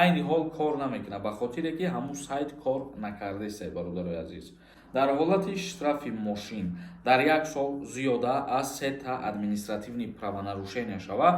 Айни ҳол кор намекунад, ба хотире ки ҳамун сайт кор накардеста. Бародарои азиз, дар ҳолати штрафи мошин дар як сол зиёда аз сета административный правонарушения шава.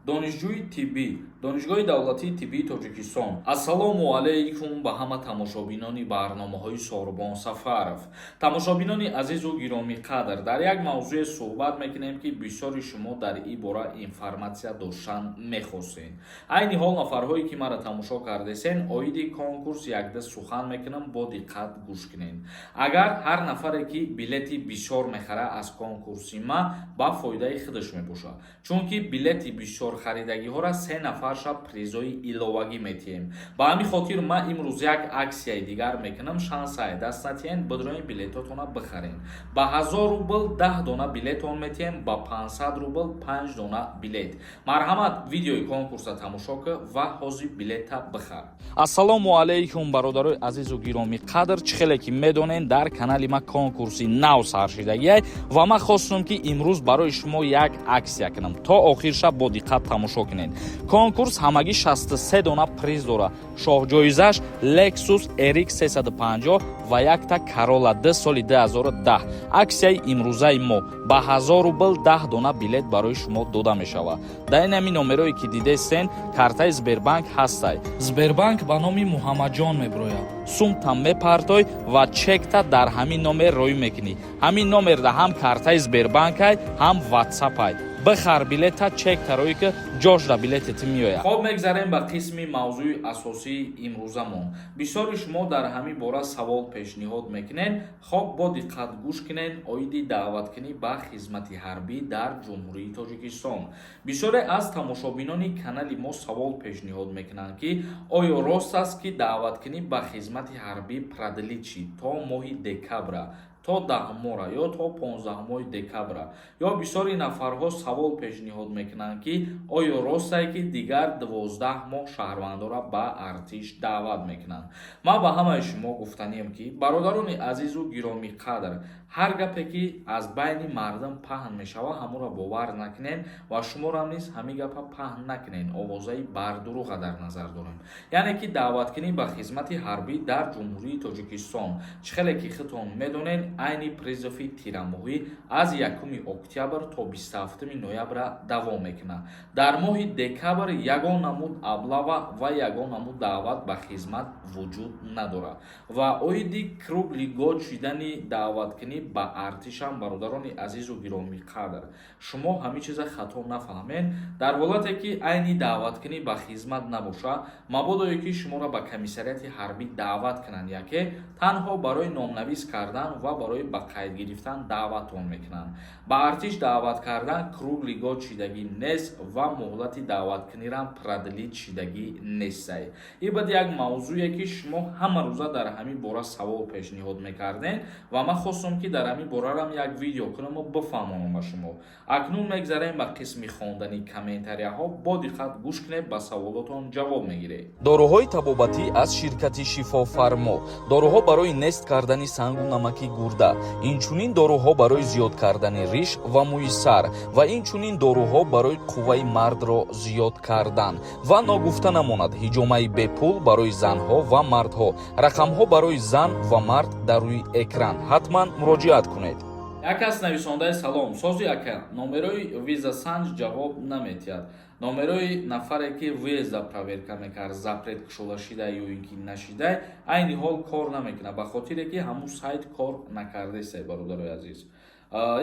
Донишҷӯи тиббӣ, Донишгоҳи давлатии тиббии Тоҷикистон. Ассалому алайкум ба ҳама тамошобинони барномаҳои Сорбон Сафаров. Тамошобинони азизу гиромиқадр, дар як мавзӯе суҳбат мекунем, ки бисёри шумо дар ин бора информатсия доштан мехостед. Айни ҳол нафарҳое, ки маро тамошо кардесен, оиди конкурс якда сухан мекунам, бо диққат гӯш кунед. Агар ҳар нафаре, ки билети бисёр мехара аз конкурси ма, ба фоидаи худаш мебошад, чунки билети бисёр харидагиҳоро се нафарша призои иловагӣ метиҳем. Ба ҳамин хотир ман имрӯз як аксияи дигар мекунам. Шансае даст натиҳен, бидроен, билетотона бихарен. Ба 1000 рубл 10 дона билетон метиҳем, ба 500 рубл панҷ дона билет. Марҳамат, видеои конкурса тамошо кӣ ва ҳозир билета бихар. Ассалому алайкум, бародарои азизу гиромиқадр. Чӣ хеле ки медонен, дар канали ма конкурси нав саршидагиай ва ман хостум, ки имрӯз барои шумо як аксия кунам. То охирша бо диққат тамошо кунед. Конкурс ҳамагӣ 63 дона приз дорад. Шоҳҷоизаш Lexus RX 350 ва якта Corolla D соли 2010. Аксияи имрӯзаи мо: ба 1000 рубл 10 дона билет барои шумо дода мешавад. Дар ин ҳамин номерое, ки дидестен, картаи Сбербанк ҳастай. Сбербанк ба номи Муҳаммадҷон мебирояд. Сумта мепартой ва чекта дар ҳамин номер роӣ мекунӣ. Ҳамин номерда ҳам картаи Сбербанкай, ҳам Ватсапай. Бихар билета, чекта роӣ ки, ҷошда билети ту меояд. Хоб, мегзарем ба қисми мавзӯи асосии имрӯзамон. Бисёри шумо дар ҳамин бора савол пешниҳод мекунед. Хоб, бо диққат гӯш кунед. Оиди даъваткунӣ ба хизмати ҳарбӣ дар Ҷумҳурии Тоҷикистон бисёре аз тамошобинони канали мо савол пешниҳод мекунанд, ки оё рост аст, ки даъваткунӣ ба хизмати ҳарбӣ продлить шид то моҳи декабра, то 10-мора ё то 15-моҳи декабра? Ё бисёри нафарҳо савол пешниҳод мекунанд, ки оё ростае, ки дигар 12 моҳ шаҳрвандонро ба артиш даъват мекунанд? Ман ба ҳамаи шумо гуфтанием, ки, бародарони азизу гиромиқадр, ҳар гапе, ки аз байни мардум паҳн мешавад, ҳамонро бовар накунед ва шуморам низ ҳамин гапа паҳн накунед. Овозаи бардуруға дар назар дорем, яъне ки даъваткунӣ ба хизмати ҳарбӣ дар Ҷумҳурии Тоҷикистон, чӣ хеле ки худтон медонед, айни призыви тирамоҳӣ аз 1 октябр то 27 ноябра давом мекунад. Дар моҳи декабр ягон намуд облава ва ягон намуд даъват ба хизмат вуҷуд надорад. Ва оиди круглый год шидани даъваткунӣ ба артишам, бародарони азизу гиромиқадр, шумо ҳамин чиза хато нафаҳмед. Дар ҳолате ки айни даъваткунӣ ба хизмат набошад, мабодое ки шуморо ба комиссариати ҳарбӣ даъват кунанд, яке танҳо барои номнавис кардан ва барои ба қайд гирифтан даъватон мекунанд. Ба артиш даъват кардан круглый год шидагӣ нест ва муҳлати даъваткунирам продлить шидагӣ нестай. Ин баъд як мавзӯе, ки шумо ҳама рӯза дар ҳамин бора савол пешниҳод мекардем ва ман хостам, ки дар ҳамин борарам як видео кунаму бифаҳмонам ба шумо. Акнун мегзарем ба қисми хондани комментарияҳо. Бо диққат гӯш кунед, ба саволотон ҷавоб мегиред. Доруҳои табобатӣ аз ширкати Шифофармо. Доруҳо барои нест кардани сангу намаки гурда, инчунин доруҳо барои зиёд кардани риш ва мӯи сар ва инчунин доруҳо барои қувваи мардро зиёд кардан. Ва ногуфта намонад, ҳиҷомаи бепул барои занҳо ва мардҳо. Рақамҳо барои зан ва мард дар рӯи экран, ҳатман муроҷиат кунед. Як кас нависондаи: «Салом, сози ака, номерои визасанҷ ҷавоб наметиҳад. Номерои нафаре, ки въезда проверка мекард, запрет кушода шида ё ин ки нашидай, айни ҳол кор намекунад, ба хотире ки ҳамун сайт кор накардестай». Бародарои азиз,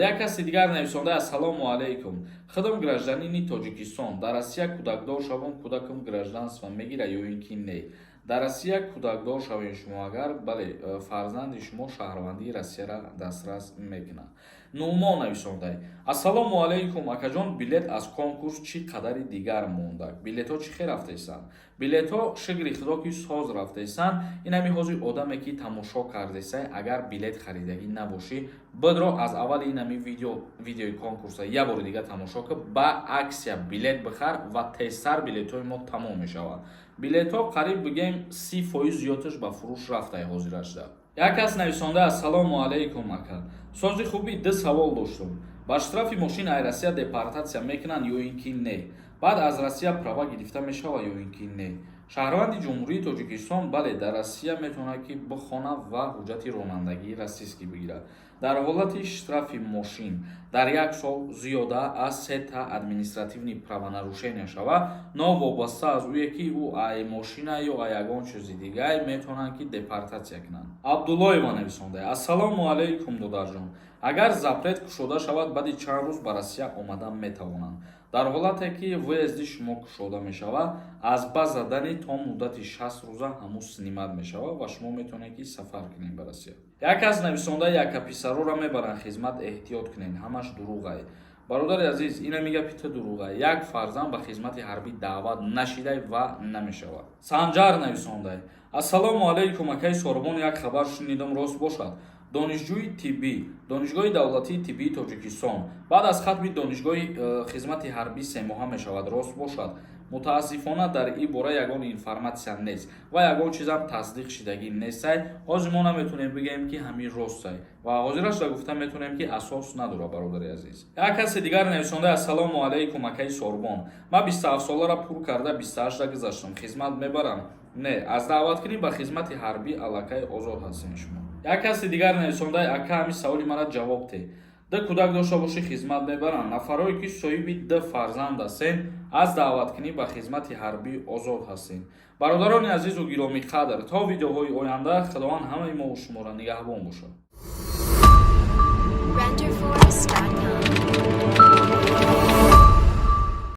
як каси дигар нависонда: «Ассалому алайкум, худам гражданини Тоҷикистон, дар Россия кӯдакдор шавам, кӯдакам гражданство мегирад ё ин ки не?» Дар Россия кӯдакдор шавед шумо агар, бале, фарзанди шумо шаҳрвандии Россияра дастрас мекунад. Нуъмон нависондай: «Ассалому алайкум, акаҷон, билет аз конкурс чӣ қадари дигар монда? Билетҳо чӣ хел рафтаистанд?» Билетҳо, шукри Худо, ки соз рафтаистанд. Ин ҳами ҳозир одаме, ки тамошо кардесай, агар билет харидагӣ набошӣ, бидро, аз аввали ин ҳами видео, видеои конкурса як бори дига тамошо кӣ, ба аксия билет бихар ва тезтар билетҳои мо тамом мешавад. Билетҳо қариб бигем 30% зиёдташ ба фурӯш рафтаи ҳозирашда. Як кас нависонда: «Ассалому алайкум, ака, сози хуби, ду савол доштум. Ба штрафи мошин ай Россия депортатсия мекунанд ё ин ки не? Баъд аз Россия права гирифта мешавад ё ин ки не?» Шаҳрванди Ҷумҳурии Тоҷикистон, бале, дар Россия метавонад, ки бихонад ва ҳуҷҷати ронандагии российский бигирад. Дар ҳолати штрафи мошин дар як сол зиёда аз сета административный правонарушения шавад, новобаста аз ӯе ки ӯ ай мошина ё ай ягон чизи дигар, метавонанд, ки депортатсия кунанд. Абдуллоева нависонда: «Ассалому алайкум, додарҷон. Агар запрет кушода шавад, баъди чанд рӯз ба Россия омадан метавонанд?» Дар ҳолате ки въезд и шумо кушода мешавад, аз ба задани то муддати 60 рӯза ҳамун снимать мешавад ва шумо метавонед, ки сафар кунед ба Россия. Як кас нависонда: «Яка писарора мебаранд хизмат, эҳтиёт кунед, ҳамаш дурӯғай». Бародари азиз, ина мегапи ту дурӯғай. Як фарзанд ба хизмати ҳарбӣ даъват нашидай ва намешавад. Санҷар нависондай: «Ассалому алайкум, акаи Сорбон. Як хабар шунидам, рост бошад? Донишҷӯи тиббӣ Донишгоҳи давлатии тиббии Тоҷикистон баъд аз хатми донишгоҳи хизмати ҳарбӣ 3 моҳа мешавад, рост бошад?» Мутаассифона, дар ин бора ягон информатсия нест ва ягон чизам тасдиқ шидагӣ нестай. Ҳозир мо наметавонем бигӯем, ки ҳамин ростай, ва ҳозирашро гуфта метавонем, ки асос надорад, бародари азиз. Як каси дигар нависонда: «Ассалому алайкум, акаи Сорбон. Ман 27 солара пур карда, 28-да гузаштам, хизмат мебарам?» Не, аз даъваткунӣ ба хизмати ҳарбӣ аллакай озод ҳастем шумо. Як каси дигар нависонда: «Ака, ҳамин саволи мара ҷавоб те. Ду кӯдак дошта бошӣ, хизмат мебаранд?» Нафарое ки соҳиби ду фарзанд ҳастен, аз даъваткунӣ ба хизмати ҳарбӣ озод ҳастен. Бародарони азизу гиромиқадр, то видеоҳои оянда Худованд ҳамаи мову шуморо нигаҳбон бошад. Renderforest.com.